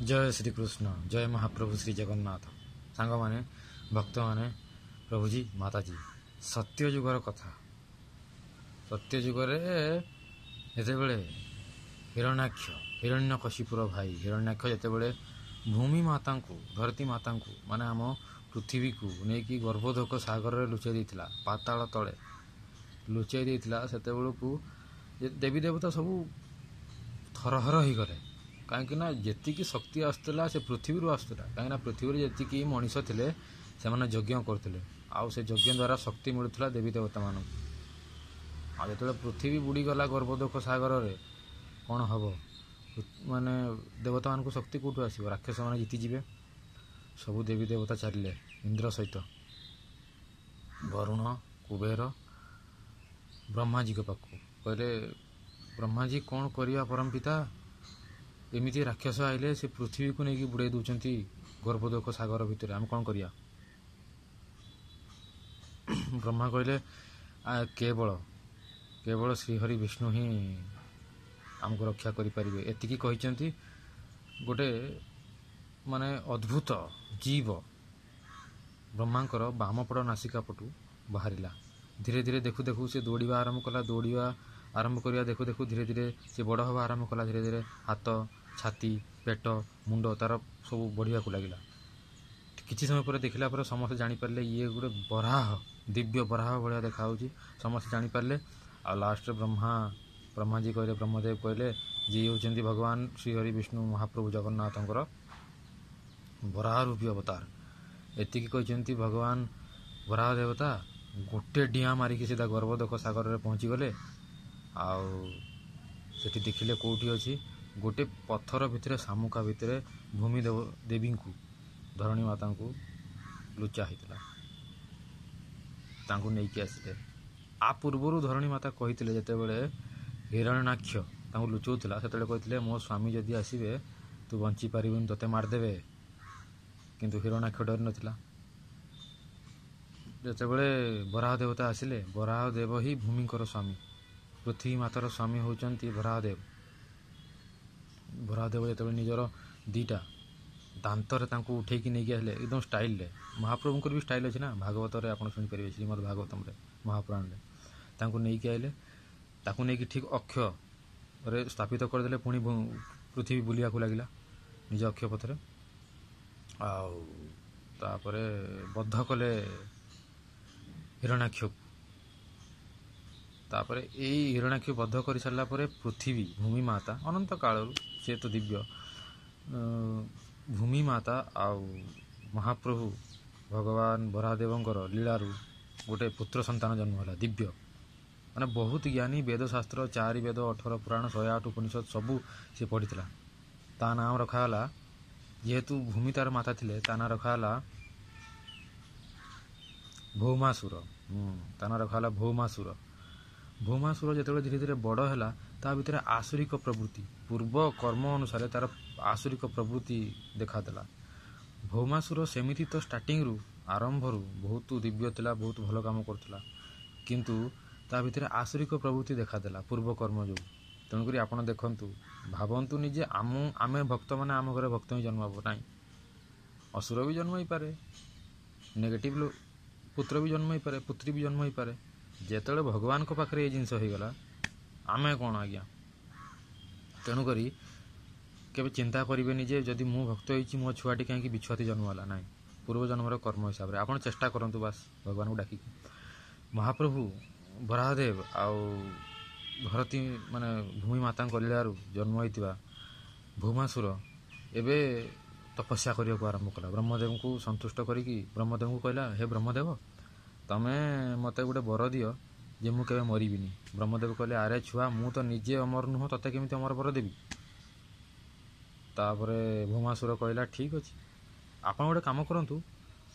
ଜୟ ଶ୍ରୀକୃଷ୍ଣ, ଜୟ ମହାପ୍ରଭୁ ଶ୍ରୀ ଜଗନ୍ନାଥ। ସାଙ୍ଗମାନେ, ଭକ୍ତମାନେ, ପ୍ରଭୁଜୀ, ମାତାଜୀ, ସତ୍ୟ ଯୁଗର କଥା। ସତ୍ୟ ଯୁଗରେ ଯେତେବେଳେ ହିରଣ୍ୟାକ୍ଷ, ହିରଣ୍ୟକଶିପୁର ଭାଇ ହିରଣ୍ୟାକ୍ଷ ଯେତେବେଳେ ଭୂମି ମାତାଙ୍କୁ, ଧରତୀ ମାତାଙ୍କୁ, ମାନେ ଆମ ପୃଥିବୀକୁ ନେଇକି ଗର୍ଭୋଦକ ସାଗରରେ ଲୁଚାଇ ଦେଇଥିଲା, ପାତାଳ ତଳେ ଲୁଚାଇ ଦେଇଥିଲା, ସେତେବେଳକୁ ଦେବୀ ଦେବତା ସବୁ ଥରହର ହେଇଗଲେ। କାହିଁକିନା ଯେତିକି ଶକ୍ତି ଆସୁଥିଲା ସେ ପୃଥିବୀରୁ ଆସୁଥିଲା। କାହିଁକିନା ପୃଥିବୀରେ ଯେତିକି ମଣିଷ ଥିଲେ ସେମାନେ ଯଜ୍ଞ କରୁଥିଲେ, ଆଉ ସେ ଯଜ୍ଞ ଦ୍ୱାରା ଶକ୍ତି ମିଳୁଥିଲା ଦେବୀ ଦେବତାମାନଙ୍କୁ। ଆଉ ଯେତେବେଳେ ପୃଥିବୀ ବୁଡ଼ିଗଲା ଗର୍ଭୋଦକ ସାଗରରେ, କ'ଣ ହେବ? ମାନେ ଦେବତାମାନଙ୍କୁ ଶକ୍ତି କେଉଁଠୁ ଆସିବ? ରାକ୍ଷସମାନେ ଜିତିଯିବେ। ସବୁ ଦେବୀ ଦେବତା ଚାଲିଲେ ଇନ୍ଦ୍ର ସହିତ ବରୁଣ, କୁବେର, ବ୍ରହ୍ମାଜୀଙ୍କ ପାଖକୁ। କହିଲେ, ବ୍ରହ୍ମାଜୀ କ'ଣ କରିବା ପରମ ପିତା? ଏମିତି ରାକ୍ଷସ ଆଇଲେ ସେ ପୃଥିବୀକୁ ନେଇକି ବୁଡ଼େଇ ଦେଉଛନ୍ତି ଗର୍ଭୋଦକ ସାଗର ଭିତରେ, ଆମେ କ'ଣ କରିବା? ବ୍ରହ୍ମା କହିଲେ, କେବଳ କେବଳ ଶ୍ରୀହରି ବିଷ୍ଣୁ ହିଁ ଆମକୁ ରକ୍ଷା କରିପାରିବେ। ଏତିକି କହିଛନ୍ତି, ଗୋଟେ ମାନେ ଅଦ୍ଭୁତ ଜୀବ ବ୍ରହ୍ମାଙ୍କର ବାମପଟ ନାସିକା ପଟୁ ବାହାରିଲା। ଧୀରେ ଧୀରେ ଦେଖୁ ଦେଖୁ ସେ ଦୌଡ଼ିବା ଆରମ୍ଭ କଲା। ଦୌଡ଼ିବା ଆରମ୍ଭ କରିବା ଦେଖୁ ଦେଖୁ ଧୀରେ ଧୀରେ ସେ ବଡ଼ ହେବା ଆରମ୍ଭ କଲା। ଧୀରେ ଧୀରେ ହାତ, ଛାତି, ପେଟ, ମୁଣ୍ଡ ତାର ସବୁ ବଢ଼ିବାକୁ ଲାଗିଲା। କିଛି ସମୟ ପରେ ଦେଖିଲା ପରେ ସମସ୍ତେ ଜାଣିପାରିଲେ ଇଏ ଗୋଟେ ବରାହ, ଦିବ୍ୟ ବରାହ ଭଳିଆ ଦେଖାହେଉଛି। ସମସ୍ତେ ଜାଣିପାରିଲେ। ଆଉ ଲାଷ୍ଟରେ ବ୍ରହ୍ମାଜୀ କହିଲେ, ବ୍ରହ୍ମଦେବ କହିଲେ, ଯିଏ ହେଉଛନ୍ତି ଭଗବାନ ଶ୍ରୀହରି ବିଷ୍ଣୁ ମହାପ୍ରଭୁ ଜଗନ୍ନାଥଙ୍କର ବରାହ ରୂପୀ ଅବତାର। ଏତିକି କହିଛନ୍ତି, ଭଗବାନ ବରାହ ଦେବତା ଗୋଟେ ଡିଆଁ ମାରିକି ସିଧା ଗର୍ଭୋଦକ ସାଗରରେ ପହଞ୍ଚିଗଲେ। ଆଉ ସେଠି ଦେଖିଲେ କେଉଁଠି ଅଛି, ଗୋଟେ ପଥର ଭିତରେ, ଶାମୁକା ଭିତରେ ଭୂମି ଦେବ ଦେବୀଙ୍କୁ, ଧରଣୀ ମାତାଙ୍କୁ ଲୁଚା ହେଇଥିଲା। ତାଙ୍କୁ ନେଇକି ଆସିଲେ। ଆ ପୂର୍ବରୁ ଧରଣୀ ମାତା କହିଥିଲେ, ଯେତେବେଳେ ହିରଣ୍ୟାକ୍ଷ ତାଙ୍କୁ ଲୁଚଉଥିଲା ସେତେବେଳେ କହିଥିଲେ, ମୋ ସ୍ୱାମୀ ଯଦି ଆସିବେ ତୁ ବଞ୍ଚି ପାରିବୁନି, ତୋତେ ମାରିଦେବେ। କିନ୍ତୁ ହିରଣ୍ୟାକ୍ଷ ଡରି ନଥିଲା। ଯେତେବେଳେ ବରାହ ଦେବତା ଆସିଲେ, ବରାହ ଦେବ ହିଁ ଭୂମିଙ୍କର ସ୍ୱାମୀ, ପୃଥିବୀ ମାତାର ସ୍ୱାମୀ ହେଉଛନ୍ତି ବରାହଦେବ। ବରାହଦେବ ଯେତେବେଳେ ନିଜର ଦୁଇଟା ଦାନ୍ତରେ ତାଙ୍କୁ ଉଠେଇକି ନେଇକି ଆସିଲେ ଏକଦମ ଷ୍ଟାଇଲରେ, ମହାପ୍ରଭୁଙ୍କର ବି ଷ୍ଟାଇଲ ଅଛି ନା, ଭାଗବତରେ ଆପଣ ଶୁଣିପାରିବେ, ଶ୍ରୀମଦ୍ ଭାଗବତମରେ, ମହାପୁରାଣରେ। ତାଙ୍କୁ ନେଇକି ଆସିଲେ, ତାକୁ ନେଇକି ଠିକ୍ ଅକ୍ଷରେ ସ୍ଥାପିତ କରିଦେଲେ। ପୁଣି ପୃଥିବୀ ବୁଲିବାକୁ ଲାଗିଲା ନିଜ ଅକ୍ଷ ପଥରେ। ଆଉ ତାପରେ ବଦ୍ଧ କଲେ ହିରଣ୍ୟାକ୍ଷକୁ। ତାପରେ ଏଇ ହିରଣ୍ୟାକ୍ଷ ବଦ୍ଧ କରିସାରିଲା ପରେ ପୃଥିବୀ ଭୂମି ମାତା ଅନନ୍ତ କାଳରୁ ସେ ତ ଦିବ୍ୟ ଭୂମି ମାତା ଆଉ ମହାପ୍ରଭୁ ଭଗବାନ ବରାହଦେବଙ୍କର ଲୀଳାରୁ ଗୋଟେ ପୁତ୍ର ସନ୍ତାନ ଜନ୍ମ ହେଲା, ଦିବ୍ୟ, ମାନେ ବହୁତ ଜ୍ଞାନୀ, ବେଦଶାସ୍ତ୍ର, 4 ବେଦ, 18 ପୁରାଣ, 108 ଉପନିଷଦ ସବୁ ସେ ପଢ଼ିଥିଲା। ତା ନାଁ ରଖାଗଲା, ଯେହେତୁ ଭୂମି ତାର ମାତା ଥିଲେ, ତା ନାଁ ରଖାଗଲା ଭୌମାସୁର। ତା ନାଁ ରଖାଗଲା ଭୌମାସୁର। ଭୌମାସୁର ଯେତେବେଳେ ଧୀରେ ଧୀରେ ବଡ଼ ହେଲା, ତା ଭିତରେ ଆସୁରିକ ପ୍ରବୃତ୍ତି, ପୂର୍ବ କର୍ମ ଅନୁସାରେ ତାର ଆସୁରିକ ପ୍ରବୃତ୍ତି ଦେଖାଦେଲା। ଭୌମାସୁର ସେମିତି ତ ଷ୍ଟାର୍ଟିଂରୁ, ଆରମ୍ଭରୁ ବହୁତ ଦିବ୍ୟ ଥିଲା, ବହୁତ ଭଲ କାମ କରୁଥିଲା, କିନ୍ତୁ ତା ଭିତରେ ଆସୁରିକ ପ୍ରବୃତ୍ତି ଦେଖାଦେଲା ପୂର୍ବ କର୍ମ ଯୋଗୁଁ। ତେଣୁକରି ଆପଣ ଦେଖନ୍ତୁ, ଭାବନ୍ତୁନି ଯେ ଆମେ ଭକ୍ତମାନେ ଆମ ଘରେ ଭକ୍ତ ହିଁ ଜନ୍ମ ହେବ, ନାହିଁ, ଅସୁର ବି ଜନ୍ମ ହେଇପାରେ, ନେଗେଟିଭ୍ ପୁତ୍ର ବି ଜନ୍ମ ହେଇପାରେ, ପୁତ୍ରୀ ବି ଜନ୍ମ ହେଇପାରେ। ଯେତେବେଳେ ଭଗବାନଙ୍କ ପାଖରେ ଏ ଜିନିଷ ହେଇଗଲା, ଆମେ କ'ଣ ଆଜ୍ଞା? ତେଣୁକରି କେବେ ଚିନ୍ତା କରିବେନି ଯେ ଯଦି ମୁଁ ଭକ୍ତ ହେଇଛି ମୋ ଛୁଆଟି କାହିଁକି ବିଛୁଆତି ଜନ୍ମ ହେଲା। ନାହିଁ, ପୂର୍ବ ଜନ୍ମର କର୍ମ ହିସାବରେ ଆପଣ ଚେଷ୍ଟା କରନ୍ତୁ ବାସ୍ ଭଗବାନଙ୍କୁ ଡାକିକି। ମହାପ୍ରଭୁ ବରାହଦେବ ଆଉ ଧରତୀ ମାନେ ଭୂମି ମାତାଙ୍କ ଲୀଳାରୁ ଜନ୍ମ ହେଇଥିବା ଭୌମାସୁର ଏବେ ତପସ୍ୟା କରିବାକୁ ଆରମ୍ଭ କଲା। ବ୍ରହ୍ମଦେବଙ୍କୁ ସନ୍ତୁଷ୍ଟ କରିକି ବ୍ରହ୍ମଦେବଙ୍କୁ କହିଲା, ହେ ବ୍ରହ୍ମଦେବ, ତମେ ମୋତେ ଗୋଟେ ବର ଦିଅ ଯେ ମୁଁ କେବେ ମରିବିନି। ବ୍ରହ୍ମଦେବ କହିଲେ, ଆରେ ଛୁଆ, ମୁଁ ତ ନିଜେ ଅମର ନୁହଁ, ତତେ କେମିତି ଅମର ବର ଦେବି? ତାପରେ ଭୌମାସୁର କହିଲା, ଠିକ୍ ଅଛି, ଆପଣ ଗୋଟେ କାମ କରନ୍ତୁ,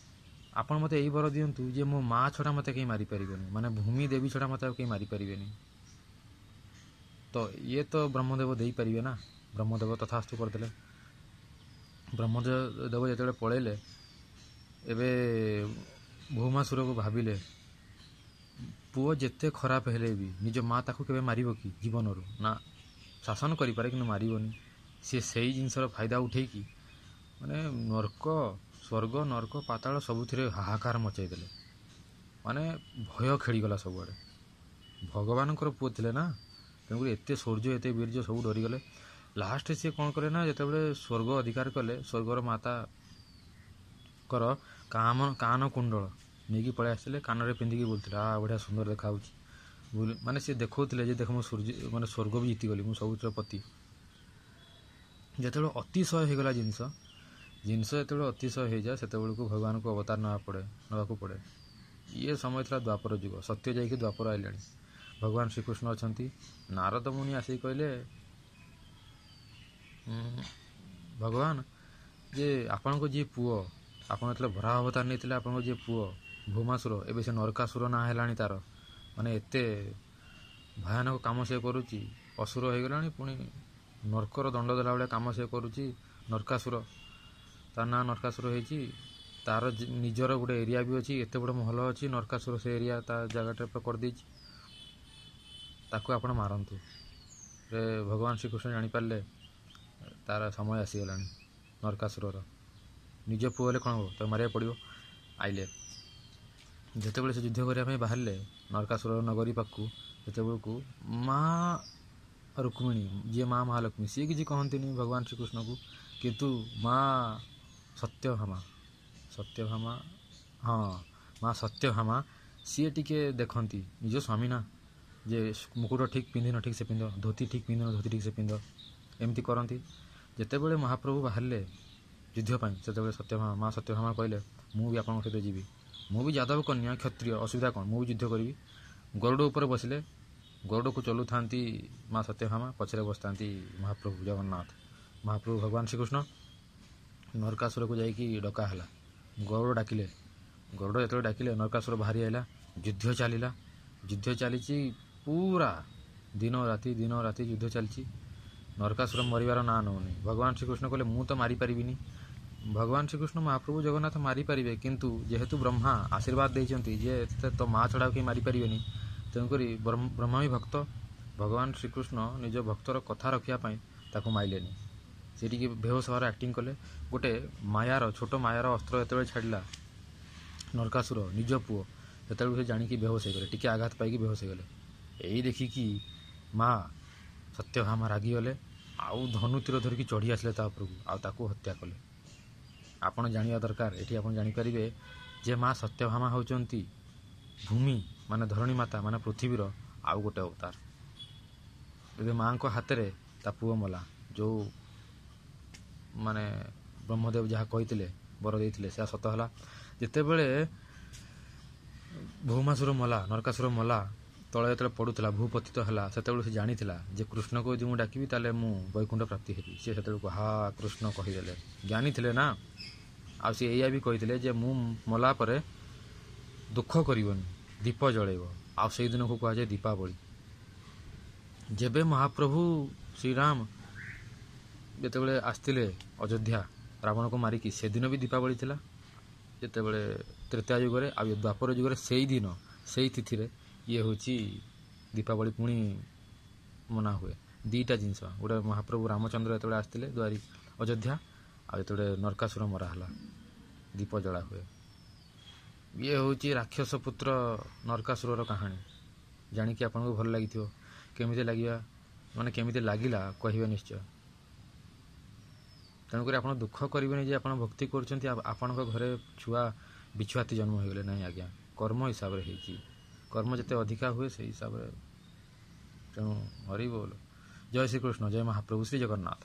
ଆପଣ ମୋତେ ଏଇ ବର ଦିଅନ୍ତୁ ଯେ ମୋ ମା ଛଡ଼ା ମୋତେ କେହି ମାରିପାରିବେନି, ମାନେ ଭୂମି ଦେବୀ ଛଡ଼ା ମୋତେ ଆଉ କେହି ମାରିପାରିବେନି। ତ ଇଏ ତ ବ୍ରହ୍ମଦେବ ଦେଇପାରିବେ ନା। ବ୍ରହ୍ମଦେବ ତଥାସ୍ତୁ କରିଦେଲେ। ବ୍ରହ୍ମଦେବ ଯେତେବେଳେ ପଳେଇଲେ, ଏବେ ଭୌମାସୁରକୁ ଭାବିଲେ, ପୁଅ ଯେତେ ଖରାପ ହେଲେ ବି ନିଜ ମା ତାକୁ କେବେ ମାରିବ କି ଜୀବନରୁ? ନା, ଶାସନ କରିପାରେ କିନ୍ତୁ ମାରିବନି। ସିଏ ସେଇ ଜିନିଷର ଫାଇଦା ଉଠେଇକି ମାନେ ନର୍କ, ସ୍ୱର୍ଗ, ନର୍କ, ପାତାଳ ସବୁଥିରେ ହାହାକାର ମଚାଇ ଦେଲେ। ମାନେ ଭୟ ଖେଳିଗଲା ସବୁଆଡ଼େ। ଭଗବାନଙ୍କର ପୁଅ ଥିଲେ ନା, ତେଣୁକରି ଏତେ ଶୌର୍ଯ୍ୟ, ଏତେ ବୀର୍ଯ୍ୟ, ସବୁ ଡରିଗଲେ। ଲାଷ୍ଟ ସିଏ କ'ଣ କଲେ ନା, ଯେତେବେଳେ ସ୍ୱର୍ଗ ଅଧିକାର କଲେ, ସ୍ୱର୍ଗର ମାତାଙ୍କର କାନ କୁଣ୍ଡଳ ନେଇକି ପଳେଇ ଆସିଥିଲେ, କାନରେ ପିନ୍ଧିକି ବୁଲୁଥିଲେ। ବଢ଼ିଆ ସୁନ୍ଦର ଦେଖାହେଉଛି ମାନେ ସିଏ ଦେଖାଉଥିଲେ ଯେ ଦେଖ ମୁଁ ସୂର୍ଯ୍ୟ ମାନେ ସ୍ୱର୍ଗ ବି ଜିତିଗଲି, ମୁଁ ସବୁଥିର ପତି। ଯେତେବେଳେ ଅତିଶୟ ହେଇଗଲା ଜିନିଷ ଯେତେବେଳେ ଅତିଶୟ ହେଇଯାଏ, ସେତେବେଳକୁ ଭଗବାନଙ୍କୁ ଅବତାର ନେବାକୁ ପଡ଼େ। ଇଏ ସମୟ ଥିଲା ଦ୍ୱାପର ଯୁଗ, ସତ୍ୟ ଯାଇକି ଦ୍ୱାପର ଆଇଲାଣି। ଭଗବାନ ଶ୍ରୀକୃଷ୍ଣ ଅଛନ୍ତି। ନାରଦ ମୁନି ଆସିକି କହିଲେ, ଭଗବାନ ଯେ ଆପଣଙ୍କ ଯିଏ ପୁଅ, ଆପଣ ଯେତେବେଳେ ବରାହ ଅବତାର ନେଇଥିଲେ, ଆପଣଙ୍କ ଯିଏ ପୁଅ ଭୌମାସୁର, ଏବେ ସେ ନରକାସୁର ନାଁ ହେଲାଣି ତାର। ମାନେ ଏତେ ଭୟାନକ କାମ ସେ କରୁଛି, ଅସୁର ହେଇଗଲାଣି, ପୁଣି ନର୍କର ଦଣ୍ଡ ଦେଲା ଭଳିଆ କାମ ସେ କରୁଛି। ନରକାସୁର, ତା ନାଁ ନରକାସୁର ହେଇଛି। ତାର ନିଜର ଗୋଟେ ଏରିଆ ବି ଅଛି, ଏତେ ବଡ଼ ମହଲ ଅଛି ନରକାସୁର, ସେ ଏରିଆ ତା ଜାଗାଟା ପୁରା କରିଦେଇଛି, ତାକୁ ଆପଣ ମାରନ୍ତୁ। ରେ ଭଗବାନ ଶ୍ରୀକୃଷ୍ଣ ଜାଣିପାରିଲେ ତାର ସମୟ ଆସିଗଲାଣି ନରକାସୁରର। ନିଜ ପୁଅ ହେଲେ କ'ଣ ହେବ, ତାକୁ ମାରିବାକୁ ପଡ଼ିବ। ଆଇଲେ ଯେତେବେଳେ ସେ ଯୁଦ୍ଧ କରିବା ପାଇଁ ବାହାରିଲେ ନରକାସୁର ନଗରୀ ପାଖକୁ, ସେତେବେଳକୁ ମା ରୁକ୍ମିଣୀ, ଯିଏ ମା ମହାଲକ୍ଷ୍ମୀ, ସିଏ କିଛି କହନ୍ତିନି ଭଗବାନ ଶ୍ରୀକୃଷ୍ଣକୁ, କିନ୍ତୁ ମା ସତ୍ୟଭାମା, ସତ୍ୟଭାମା ହଁ ମା ସତ୍ୟଭାମା, ସିଏ ଟିକେ ଦେଖନ୍ତି ନିଜ ସ୍ୱାମୀ ନା, ଯେ ମୁକୁଟ ଠିକ୍ ପିନ୍ଧିନ ଠିକ୍ ସେ ପିନ୍ଧ, ଧୋତି ଠିକ୍ ପିନ୍ଧିନ ଧୋତି ଠିକ୍ ସେ ପିନ୍ଧ, ଏମିତି କରନ୍ତି। ଯେତେବେଳେ ମହାପ୍ରଭୁ ବାହାରିଲେ ଯୁଦ୍ଧ ପାଇଁ, ସେତେବେଳେ ସତ୍ୟଭାମା ମା ସତ୍ୟଭାମା କହିଲେ, ମୁଁ ବି ଆପଣଙ୍କ ସହିତ ଯିବି, ମୁଁ ବି ଯାଦବ କନ୍ୟା, କ୍ଷତ୍ରିୟ, ଅସୁବିଧା କ'ଣ, ମୁଁ ବି ଯୁଦ୍ଧ କରିବି। ଗରୁଡ଼ ଉପରେ ବସିଲେ, ଗରୁଡ଼କୁ ଚଲୁଥାନ୍ତି ମା ସତ୍ୟଭାମା, ପଛରେ ବସିଥାନ୍ତି ମହାପ୍ରଭୁ ଜଗନ୍ନାଥ, ମହାପ୍ରଭୁ ଭଗବାନ ଶ୍ରୀକୃଷ୍ଣ। ନରକାସୁରକୁ ଯାଇକି ଡକା ହେଲା, ଗରୁଡ଼ ଡାକିଲେ। ଗରୁଡ଼ ଯେତେବେଳେ ଡାକିଲେ, ନରକାସୁର ବାହାରି ଆଇଲା, ଯୁଦ୍ଧ ଚାଲିଲା। ଯୁଦ୍ଧ ଚାଲିଛି ପୁରା ଦିନ ରାତି, ଦିନ ରାତି ଯୁଦ୍ଧ ଚାଲିଛି। ନରକାସୁର ମରିବାର ନାଁ ନେଉନି। ଭଗବାନ ଶ୍ରୀକୃଷ୍ଣ କହିଲେ, ମୁଁ ତ ମାରିପାରିବିନି। ଭଗବାନ ଶ୍ରୀକୃଷ୍ଣ ମହାପ୍ରଭୁ ଜଗନ୍ନାଥ ମାରିପାରିବେ, କିନ୍ତୁ ଯେହେତୁ ବ୍ରହ୍ମା ଆଶୀର୍ବାଦ ଦେଇଛନ୍ତି ଯେ ତୋ ମା ଛଡ଼ା କେହି ମାରିପାରିବେନି, ତେଣୁକରି ବ୍ରହ୍ମା ବି ଭକ୍ତ। ଭଗବାନ ଶ୍ରୀକୃଷ୍ଣ ନିଜ ଭକ୍ତର କଥା ରଖିବା ପାଇଁ ତାକୁ ମାଇଲେନି। ସେ ଟିକେ ବେହୋସ ହେବାର ଆକ୍ଟିଂ କଲେ। ଗୋଟେ ମାୟାର, ଛୋଟ ମାୟାର ଅସ୍ତ୍ର ଯେତେବେଳେ ଛାଡ଼ିଲା ନରକାସୁର, ନିଜ ପୁଅ, ସେତେବେଳକୁ ସେ ଜାଣିକି ବେହୋସ ହେଇଗଲେ, ଟିକେ ଆଘାତ ପାଇକି ବେହୋସ ହେଇଗଲେ। ଏଇ ଦେଖିକି ମା ସତ୍ୟଭାମା ରାଗିଗଲେ, ଆଉ ଧନୁ ତୀର ଧରିକି ଚଢ଼ି ଆସିଲେ ତା ଉପରକୁ, ଆଉ ତାକୁ ହତ୍ୟା କଲେ। ଆପଣ ଜାଣିବା ଦରକାର, ଏଠି ଆପଣ ଜାଣିପାରିବେ ଯେ ମା ସତ୍ୟଭାମା ହେଉଛନ୍ତି ଭୂମି ମାନେ ଧରଣୀ ମାତା, ମାନେ ପୃଥିବୀର ଆଉ ଗୋଟେ ଅବତାର। ଏବେ ମାଆଙ୍କ ହାତରେ ତା ପୁଅ ମଲା, ଯେଉଁ ମାନେ ବ୍ରହ୍ମଦେବ ଯାହା କହିଥିଲେ, ବର ଦେଇଥିଲେ, ସେୟା ସତ ହେଲା। ଯେତେବେଳେ ଭୌମାସୁର ମଲା, ନରକାସୁର ମଲା, ତଳେ ଯେତେବେଳେ ପଡ଼ୁଥିଲା, ଭୂପତିତ ହେଲା, ସେତେବେଳେ ସେ ଜାଣିଥିଲା ଯେ କୃଷ୍ଣକୁ ଯଦି ମୁଁ ଡାକିବି ତାହେଲେ ମୁଁ ବୈକୁଣ୍ଠ ପ୍ରାପ୍ତି ହେବି। ସେ ସେତେବେଳକୁ ହା କୃଷ୍ଣ କହିଦେଲେ, ଜ୍ଞାନୀ ଥିଲେ ନା। ଆଉ ସେ ଏଇଆ ବି କହିଥିଲେ ଯେ ମୁଁ ମଲା ପରେ ଦୁଃଖ କରିବନି, ଦୀପ ଜଳେଇବ। ଆଉ ସେଇ ଦିନକୁ କୁହାଯାଏ ଦୀପାବଳି। ଯେବେ ମହାପ୍ରଭୁ ଶ୍ରୀରାମ ଯେତେବେଳେ ଆସିଥିଲେ ଅଯୋଧ୍ୟା ରାବଣକୁ ମାରିକି, ସେଦିନ ବି ଦୀପାବଳି ଥିଲା। ଯେତେବେଳେ ତ୍ରେତୟା ଯୁଗରେ ଆଉ ଦ୍ୱାପର ଯୁଗରେ ସେଇ ଦିନ ସେଇ ତିଥିରେ ଇଏ ହେଉଛି ଦୀପାବଳି ପୁଣି ମନା ହୁଏ। ଦୁଇଟା ଜିନିଷ, ଗୋଟେ ମହାପ୍ରଭୁ ରାମଚନ୍ଦ୍ର ଯେତେବେଳେ ଆସିଥିଲେ ଦ୍ୱାରୀ ଅଯୋଧ୍ୟା, ଆଉ ଯେତେବେଳେ ନରକାସୁର ମରା ହେଲା ଦୀପ ଜଳା ହୁଏ। ଇଏ ହେଉଛି ରାକ୍ଷସ ପୁତ୍ର ନରକାସୁରର କାହାଣୀ। ଜାଣିକି ଆପଣଙ୍କୁ ଭଲ ଲାଗିଥିବ। କେମିତି ଲାଗିବା ମାନେ କେମିତି ଲାଗିଲା କହିବେ ନିଶ୍ଚୟ। ତେଣୁକରି ଆପଣ ଦୁଃଖ କରିବେନି ଯେ ଆପଣ ଭକ୍ତି କରୁଛନ୍ତି, ଆପଣଙ୍କ ଘରେ ଛୁଆ ବିଛୁଆତି ଜନ୍ମ ହୋଇଗଲେ। ନାହିଁ ଆଜ୍ଞା, କର୍ମ ହିସାବରେ ହେଇଛି। କର୍ମ ଯେତେ ଅଧିକା ହୁଏ ସେଇ ହିସାବରେ। ତେଣୁ ହରି ବୋଲ। ଜୟ ଶ୍ରୀକୃଷ୍ଣ, ଜୟ ମହାପ୍ରଭୁ ଶ୍ରୀ ଜଗନ୍ନାଥ।